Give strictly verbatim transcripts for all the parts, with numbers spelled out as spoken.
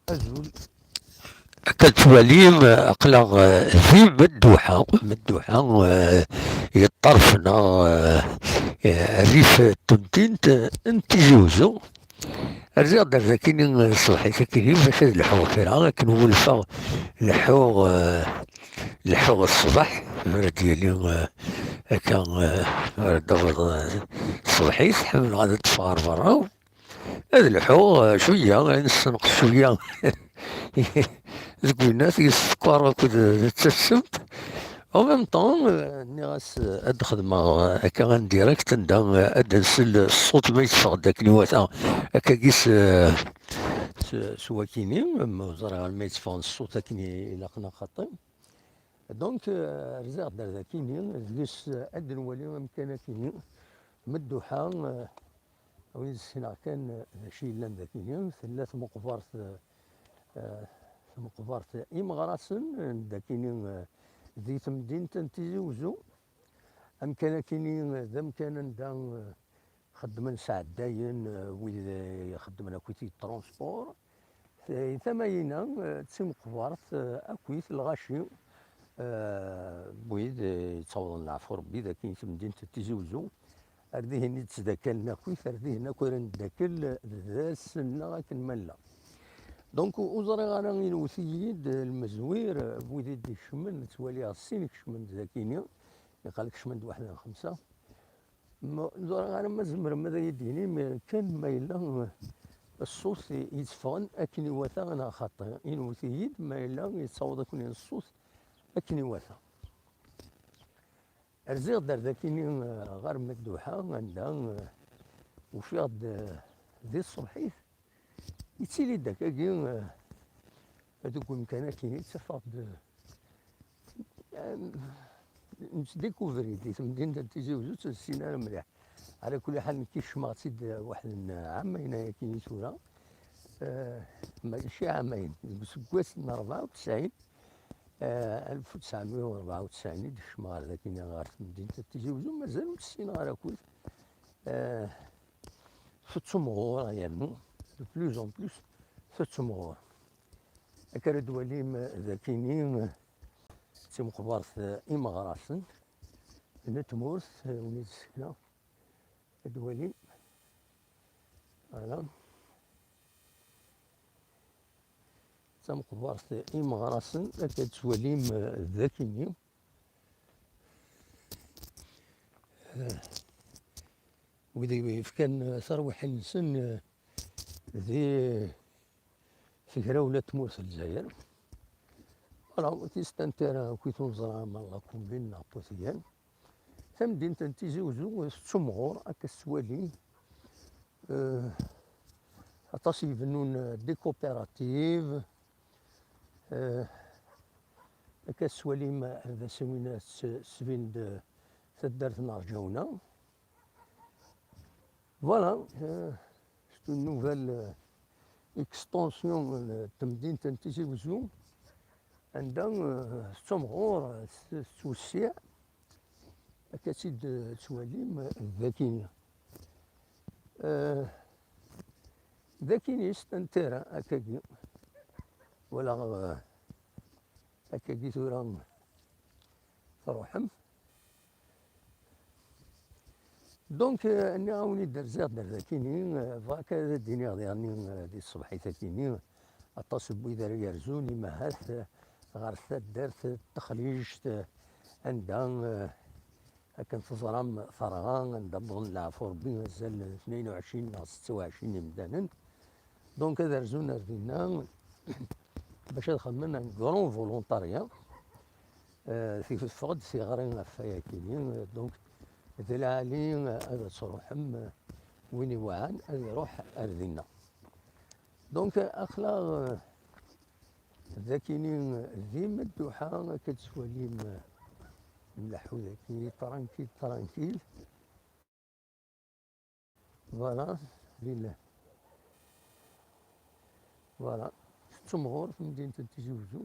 Azul. Akka tettwalim, aql-aɣ, eh, di Medduḥa, Medduḥa, eh, yeṭṭerf neɣ, eh, eh, rrif n temdint n Tizi Uzzu. Rziɣ-d ar dakini, eh, ṣṣbeḥ-ik akkin, bac ad lḥuɣ kra, akken wulfeɣ leḥḥuɣ, eh, leḥḥuɣ ṣṣbeḥ, mi ara d-yali, eh, akka, eh, mi ara d-taweḍ, eh, ṣṣbeḥ-it, ḥemmleɣ ad ṭṭfeɣ ɣer berra. Ad lḥuɣ, eh, cwiya, ad nessenqes cwiya deg winat, yessekkeṛ akked, eh, d tassemt. En même temps, eh, nniɣ-as, eh, ad d-xedmeɣ, eh, akka en direct, anda, eh, ad d-nsel ṣṣut ma yetteffeɣ-d akken iwata, akkagi s, eh, s, s wakini, ma ur ẓriɣ ara ma yetteffeɣ ṣṣut akken i ilaqen a xaṭi. Donc, eh, rziɣ-d ar dakini, deg-s, eh, ad nwali amkan akini, Medduḥa, eh, wid ssneɣ kan, eh, d acu yellan dakini, tella tmeqbert, eh, eh, tmeqbert imeɣrasen, eh, dakini, eh, di temdint n Tizi Uzzu. Amkan akini, eh, d amkan anda, eh, xeddmen sɛeddayen, eh, wid, eh, ixeddmen akkit i transport. Eh, tama-ina, eh, d timeqbert, eh, akkit lɣaci, eh, wid, eh, yettawḍen leɛfu Rebbi, d akin i temdint n Tizi Uzzu. Ar dihin i d-ttdakkalen akkit, ar dihin akk ara neddakel, eh, d ass-nneɣ akken ma nella. Donc, ur ẓriɣ ara, inewwet-iyi-d, eh, lmezwir, eh, wid i d-ikecmen, ttwaliɣ sin ikecmen-d dakini, iqal kecmen-d waḥed n xemsa. Ma, ur ẓriɣ ara ma tzemrem ad iyi-d-tinim kan ma yella ṣṣut yetteffɣen akken iwata neɣ xaṭi. Inewwet-iyi-d ma yella yettaweḍ akk-nni ṣṣut akken iwata. Rziɣ-d ar dakini, eh, ɣer Medduḥa, anda, eh, ufiɣ-d, eh, di tṣebḥit, yettili-d akkagi, eh, deg umkan akkin, ttafeɣ-d, eh, nettdikuvri di temdint n Tizi Uzzu, ur tt-nessin ara mliḥ. Ɛla kulli ḥal, nekk kecmeɣ-tt-id waḥed n ɛamayen ayakini tura. Eh, mačči ɛamayen, deg useggas n rebɛa u tesɛin, eh, alef u tesɛemya u rebɛa u tesɛin i d-kecmeɣ ɣer dakini, ɣer temdint n Tizi Uzzu, mazal ur tt-ssineɣ ara akk. Eh, tettemɣur yernu, de plus en plus, tettemɣur. Akka ara d-twalim dakini, d timeqbert imeɣrasen n tmurt, win i d-ssekneɣ, ad d-twalim. Voilà. D tameqbert imeɣrasen, akka ad d-twalim dakini. Wid i yefkan tarwiḥin-nsen, eh, di tegrawla n tmurt n Lezzayer. Voilà, tis tantara, akkit ur neẓra ma la commune neɣ Potigan. Tamdint n Tizi Uzzu tettemɣur, akka tettwalim. Eh, aṭas yebennun, eh, des coopératives. Eh, akka tettwalim, eh, ar d ass-a win, eh, tettbin-d, eh, taddart n Rǧawna. Voilà, euh, c'est une nouvelle, euh, extension, euh, n temdint n Tizi Uzzu, anda, euh, tettemɣur, euh, tettwessiɛ, akka tt-id, euh, tettwalim, euh, d akini. Euh, d akini s tantara, akkagi. Wala, euh, akkagi tura truḥem. Donc, euh, nniɣ-awen-id rziɣ-d ar dakini, euh, bɣiɣ kan ad d-iniɣ diɣenni, euh, di tṣebḥit-akini, aṭas n wid ara yerzun, imahat, euh, ɣer taddart n Texlict, euh, anda, euh, akken teẓram terɣa, anda wwḍen leɛfu Rebbi azal n tnayen u ɛecrin neɣ setta u ɛecrin imdanen. Donc, ad rzun ar dinna bac ad xedmen un grand volontariat. Euh, teffeɣ-d tiɣri ɣef wayakini, euh, donc, d lɛali, euh, ad truḥem, euh, win iwɛan ad iruḥ ar dinna. Donc, aql-aɣ, euh, dakini, euh, di Medduḥa, akka tettwalim, euh, nleḥḥu daki, tranquille, tranquille. Voilà, lillah. Voilà, tettemɣur temdint n Tizi Uzzu.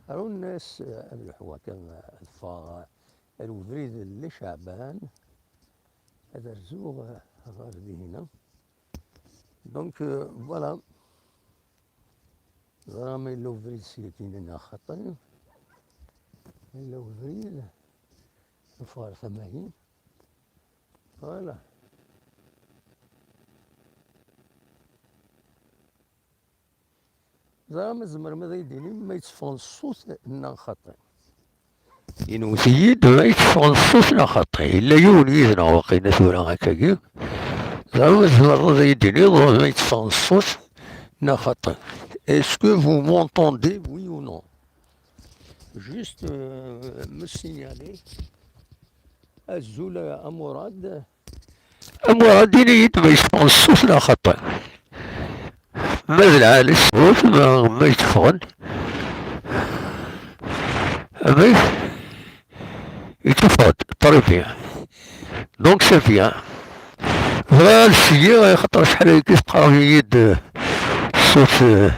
Run-as, eh, ad lḥuɣ akka, eh, ad ffɣeɣ, eh, ar ubrid n Li Ceɛban, ad rzuɣ, eh, ɣer dihin. Donc, euh, voilà. Ẓriɣ ma yella ubrid sya kan neɣ xaṭi. Ma yella ubrid, neffeɣ ɣer tama-yi. Voilà. Ẓriɣ ma tzemrem ad iyi-d-tinim ma yetteffeɣ ṣṣut neɣ xaṭi. Inwet-iyi-d ma yetteffeɣ ṣṣut neɣ xaṭi. Yella yiwen yid-neɣ waqila tura akkagi. Ẓriɣ ma tzemreḍ ad iyi-d-tiniḍ ma yetteffeɣ ṣṣut neɣ xaṭi. Est-ce que vous m'entendez, oui ou non? Juste, euh, me signaler. Azul a Murad. A Murad, ini-yi-d ma yetteffeɣ ṣṣut neɣ xaṭi. Ma d lɛali ṣṣut, ma, ma yetteffɣen. Amek? Yetteffeɣ-d, très bien. Donc c'est bien. Bɣiɣ ad sliɣ, axaṭer acḥal ayagi teqqareḍ-iyi-d, euh, ṣṣut, euh,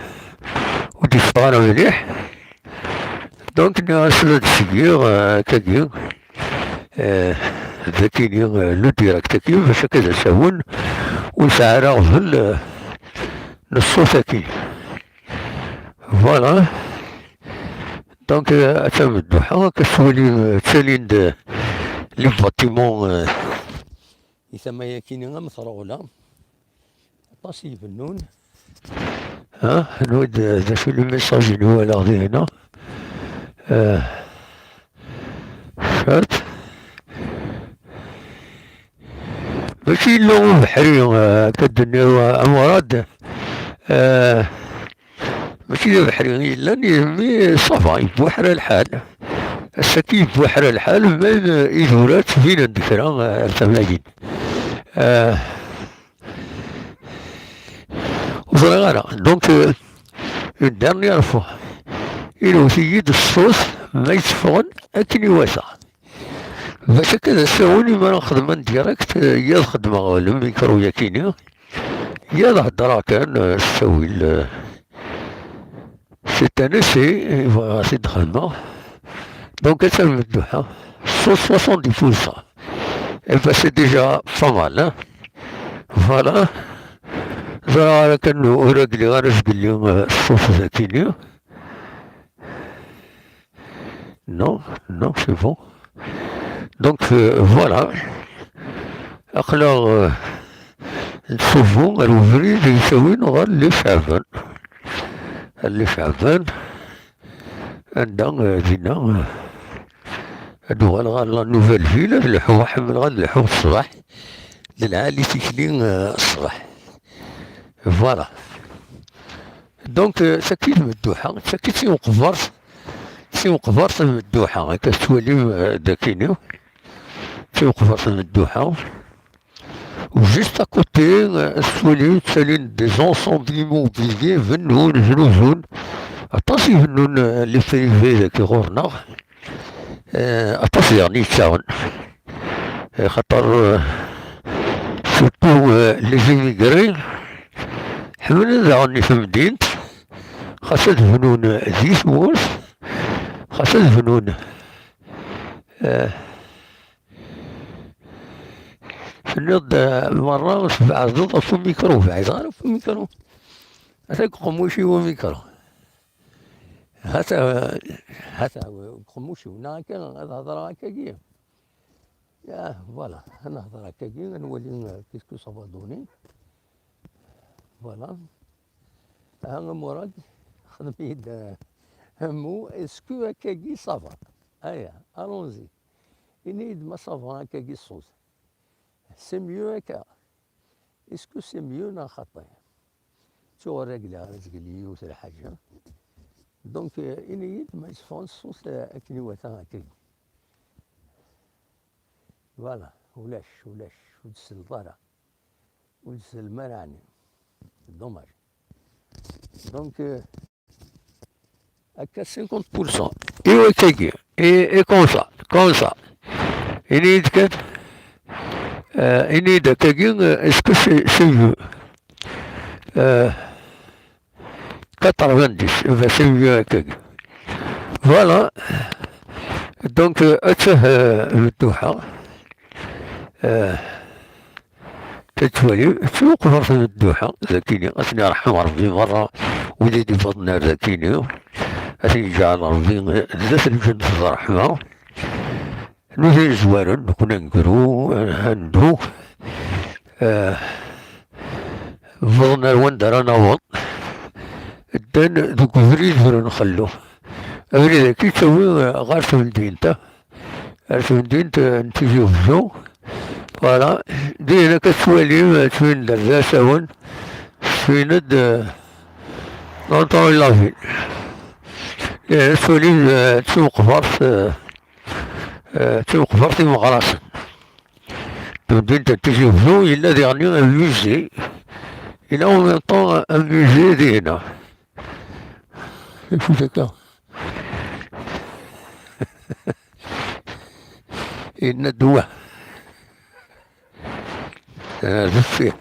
ur d-yeffeɣ ara mliḥ. Donc nniɣ-as ad sliɣ, euh, akkagi. Eh, d akini, eh, le direct-agi, bac akka d asawen, ur nesɛi ara aɣbel, eh, n ṣṣut-agi. Voilà. Donc, eh, atan dduḥa, akka tettwalim, eh, ttalin-d, eh, les bâtiments, eh, i tama-yakini am Tṛawla. Aṭas i ibennun. Ha, anwa d, d acu le message i nwalaɣ dihna? Eh, cert. Mačči yella ubeḥri, eh, akka d-tenniḍ, eh, a Murad. Eh, mačči d abeḥri i yellan, mi ça va, yebbuḥra lḥal. Ass-agi yebbuḥra lḥal, même, eh, idurar ttbinen-d kra, eh, ar tama-agi. Eh, Ur ẓriɣ ara. Donc, euh, une dernière fois, inwet-iyi-d ṣṣut ma yetteffɣen akken iwata. Bac akka d asawen, imi ara nxedm en direct, euh, ya ad xedmeɣ le micro yakini, ya ad heddreɣ kan, euh, s ttawil, euh, c'est un essai, i bɣiɣ ad t-id-xedmeɣ. Donc, atan medduḥa, cent soixante-dix pour cent. Eh ben, c'est déjà pas mal, hein. Voilà. Ẓriɣ ara kan ur ak-liɣ ara zgelli, euh, ṣṣut dakini. Non, non, c'est bon. Donc, euh, voilà. Aql-aɣ, euh, nettṣubbu ar ubrid i yettawin ɣer Lli Ceɛban. Lli Ceɛban, anda, euh, dinna, euh, ad uɣaleɣ ɣer la Nouvelle Ville, ad lḥuɣ, ḥemmleɣ ad lḥuɣ ṣṣbeḥ, d lɛali tikli, euh, ṣṣbeḥ. Voilà. Donc, euh, tagi d Medduḥa, tagi d timeqbert, d timeqbert n Medduḥa, akka tettwalim, euh, dakini, d timeqbert n Medduḥa. Ou juste à côté, euh, tettwalim, ttalin des ensembles immobiliers, bennun, znuzun, aṭas i bennun, euh, les privés dagi ɣur-neɣ. Eh, aṭas daɣen yettaɣen. Eh, xaṭer, eh, surtout, eh, les immigrés, ḥemmlen daɣen i temdint, xas ad bnun, eh, di tmurt, xas ad bnun, eh, tenniḍ-d, eh, merra tbeɛdeḍ ɣef umikru, ur bɛideɣ ara ɣef umikru. Ata deg uqemmuc-iw umikru. Hata, hata, uqemmuc-iw, neɣ akka, ad hedreɣ akkagi. Ah, voilà, ad nehder akkagi, ad nwali, euh, qu'est-ce que ça va donner. Voilà. Ah, a Murad, xdem-iyi-d, euh, un mot, est-ce que akkagi ça va? Aya, allons-y. Ini-yi-d ma ça va akkagi ṣṣut. C'est mieux akka. Est-ce que c'est mieux neɣ xaṭi? Ttuɣ ur régleɣ ara zgelli yiwet lḥaǧa. Donc, euh, ini-yi-d ma yesseffeɣ ṣṣut, euh, akken iwata akkagi. Voilà, ulac, ulac, ur d-tselled ara. Ur d-tsellem ara, ɛni. C'est dommage. Donc, euh, Akka cinquante pour cent. Et akkagi. Et, et comme ça, comme ça. Ini-yi-d kan, euh, ini-yi-d akkagi, euh, est-ce que c'est, c'est mieux? Euh, quatre-vingt-dix, eh ben, c'est mieux akkagi. Voilà. Donc, euh, attah, euh, Medduḥa. Euh, Tettwali, tettwaqbert n dduḥ, dakini, ad ten-iṛḥem Ṛebbi meṛṛa, wid i d-iwwḍen ar dakini, ad ten-iǧɛel Ṛebbi d at lǧennet d ṛṛeḥma. Nutni zwarent, nekkni ad negru, ad neddu, eh, wwḍen ar wanda ara naweḍ, ddan deg ubrid ur nxellu. Abrid-agi yettawi ɣer temdint, ar temdint n Tizi Wezzu. Voilà, din akka tettwalim, ttwin-d ar d asawen, ttwin-d, eh, l'entrée de la ville. Din akka tettwalim, eh, d timeqbert, eh, eh, d timeqbert imeɣrasen. Temdint n Tizi Wezzu yella diɣen un musée, yella en même temps un musée dihin. Ifut akka. Yenna-d wa. Ah, deffir.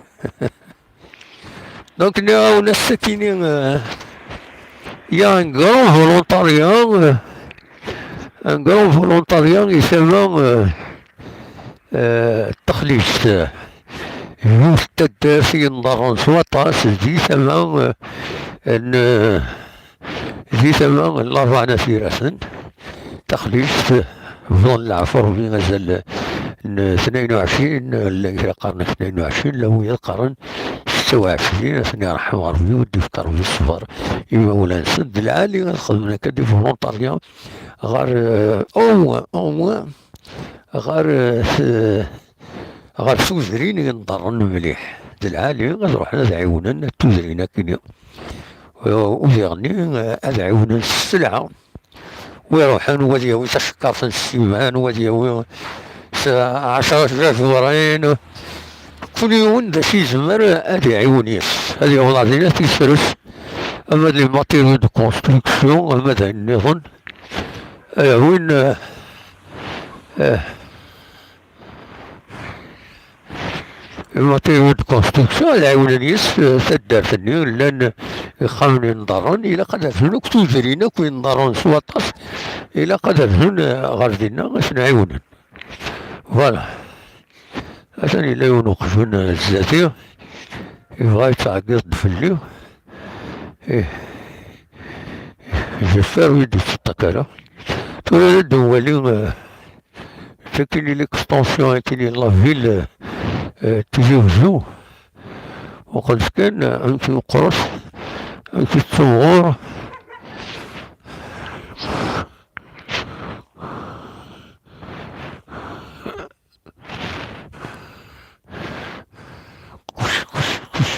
Donc, nniɣ-awen ass-akini, euh, il y a un grand volontariat, euh, un grand volontariat di tama, euh, euh, n texlift. Yiwet n taddart i yenḍerren s waṭas di tama, euh, n, euh, di tama n Larebɛa n At Yiraten, taxlift, bḍan leɛfu Ṛebbi azal n tnayen u ɛecrin, llan kra qqaren tnayen u ɛecrin, llan wiyaḍ qqaren setta u ɛecrin, ad ten-iṛḥem Ṛebbi, u d-ifk Ṛebbi ṣṣber i imawlan-nsen. D lɛali ad xedmen akka di volontarya ɣer, euh, au moins, au moins, ɣer, euh, t-, ɣer tudrin yenḍerren mliḥ. D lɛali ad ruḥen ad ɛiwnen tudrin akkenni. U diɣenni, eh, ad ɛiwnen s sselɛa. Wi iruḥen, wa ad yawi tacekkart n ssiman, wa ad yawi s ɛecra tjajurin. Kul yiwen d acu yezmer ad iɛiwen yes. Ad yaweḍ ɣer din ad t-yesres, ama d les matériaux de construction, ama d ayen nniḍen. Ad awin, eh, eh, les matériaux de construction, ad ɛiwnen yes, eh, taddart-nni, llan ixxamen yenḍerren, ilaq ad rfun akk tudrin akk yenḍerren s waṭas, ilaq ad rfun, eh, ɣer dinna, ad ten-ɛiwnen. Voilà. Atan yella yiwen uqjun, eh, zdat-i, yebɣa yettɛeggiḍ-d fell-i. Ih. J'espère ur yi-d-yettṭṭak ara. Tura ad d-nwali, eh, d akken i l'extension, akken i la ville, eh, Tizi Wezzu. Uqbel kan, eh, amek meqqret, amek tettemɣur. Kuc, kuc, kuc,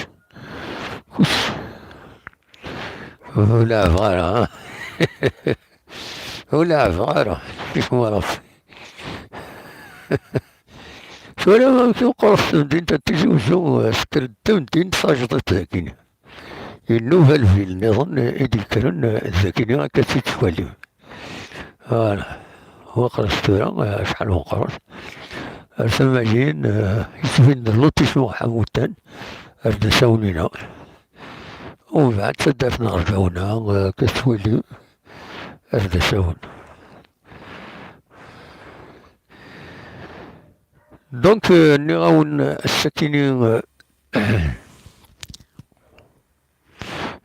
kuc. Ur leɛbeɣ ara, ha? Ur leɛbeɣ ara. Tura amek meqqret temdint n Tizi Wezzu, tekker-d temdint tajdiṭ dagi. Yennuba lbil nniḍen i d-yekkren, eh, d akini akka tt-id-twalim. Voilà. Waqres tura, eh, acḥal meqqret. Ar tama-yin, eh, yettbin-d lotissement Ḥamutan, ar d asawen-ina. Umbeɛd taddart n Ɣerjawna, eh, akka tettwalim, ar d asawen. Donc, euh, nniɣ-awen, euh, ass-akini, euh,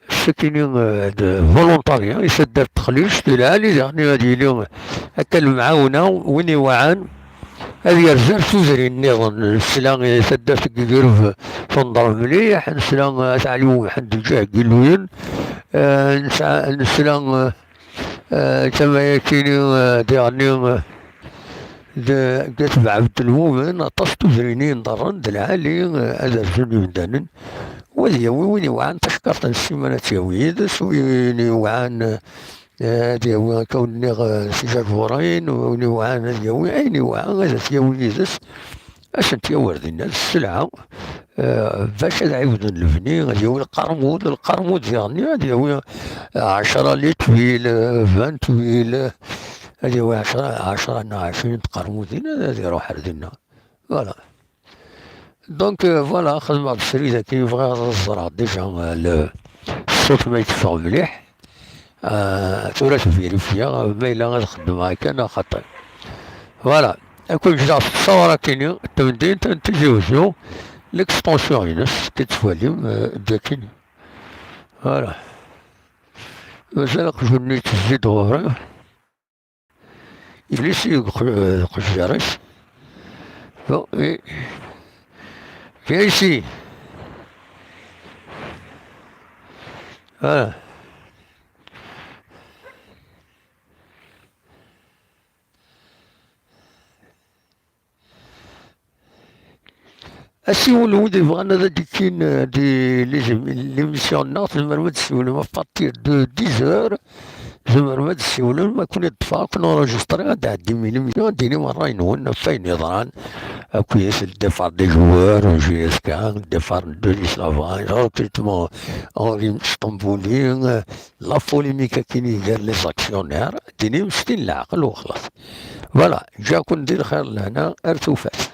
ass-akini, euh, d volontarya i taddart Texlict, d lɛali daɣen ad yili akka lemɛawna, win iwɛan ad yerzer tudrin nniḍen, nesla i taddart n Yigreb tenḍer mliḥ, nesla, euh, At Ɛli Umḥend d Ǧah Giluyen, euh, nesɛa, nesla, euh, Eh, tama-yakini, eh, diɣenni, eh, d, deg At Beɛbed Lmumen, aṭas n tudrin i yenḍerren d lɛali, eh, ad rzun yimdanen. Wa ad yawi win iwɛan tacekkart n ssiman ad tt-yawi yid-s, win iwɛan, eh, ad yawi, akka ur nniɣ, eh, tijajurin, win iwɛan ad yawi ayen iwɛan ad t-yawi yid-s. Ad sent-yawi ar dinna d sselɛa, eh, bac ad ɛiwden lebni, ad yawi lqermud, lqermud diɣenni ad yawi, eh, ɛecra litwil, eh, vingt twil, eh, ad yawi ɛecra, ɛecra neɣ ɛecrin n tqermudin, ad, ad iruḥ ar dinna. Voilà. Donc, euh, voilà, xedmeɣ-d srid akken bɣiɣ ad ẓreɣ déjà, euh, le, ṣṣut ma yetteffeɣ mliḥ. Ah, tura ad vérifier, ma yella ad xeddmeɣ akka neɣ xaṭi. Voilà. Akk wejdeɣ s ttawra-kini, tamdint n Tizi Wezzu, l'extension-ines, tettwalim, euh, d akken. Voilà. Mazal aqjun-nni yettezzi-d ɣur-i. Yelli-s i uqejjar-is. Bon, et viens ici. Voilà. Asiwel wid yebɣan ad d-ikkin, euh, di les-, l'émission-nneɣ, tzemrem ad d-tessiwlem à partir de dix heures, tzemrem ad d-tessiwlem, ad ken-id-ṭṭfeɣ, ad ken-enregistrer, ad d-tɛeddim i l'émission, ad d-tinim ṛṛay-nwen ɣef wayen yeḍran, akk yes, le départ des joueurs en J S K, le départ de Gislavin, le recrutement Henri Stambouli, euh, la polémique akkin gar les actionnaires, ad d-tinim s tin n leɛqel u xlaṣ. Voilà, ǧǧiɣ-ken di lxir d lehna, ar tufat.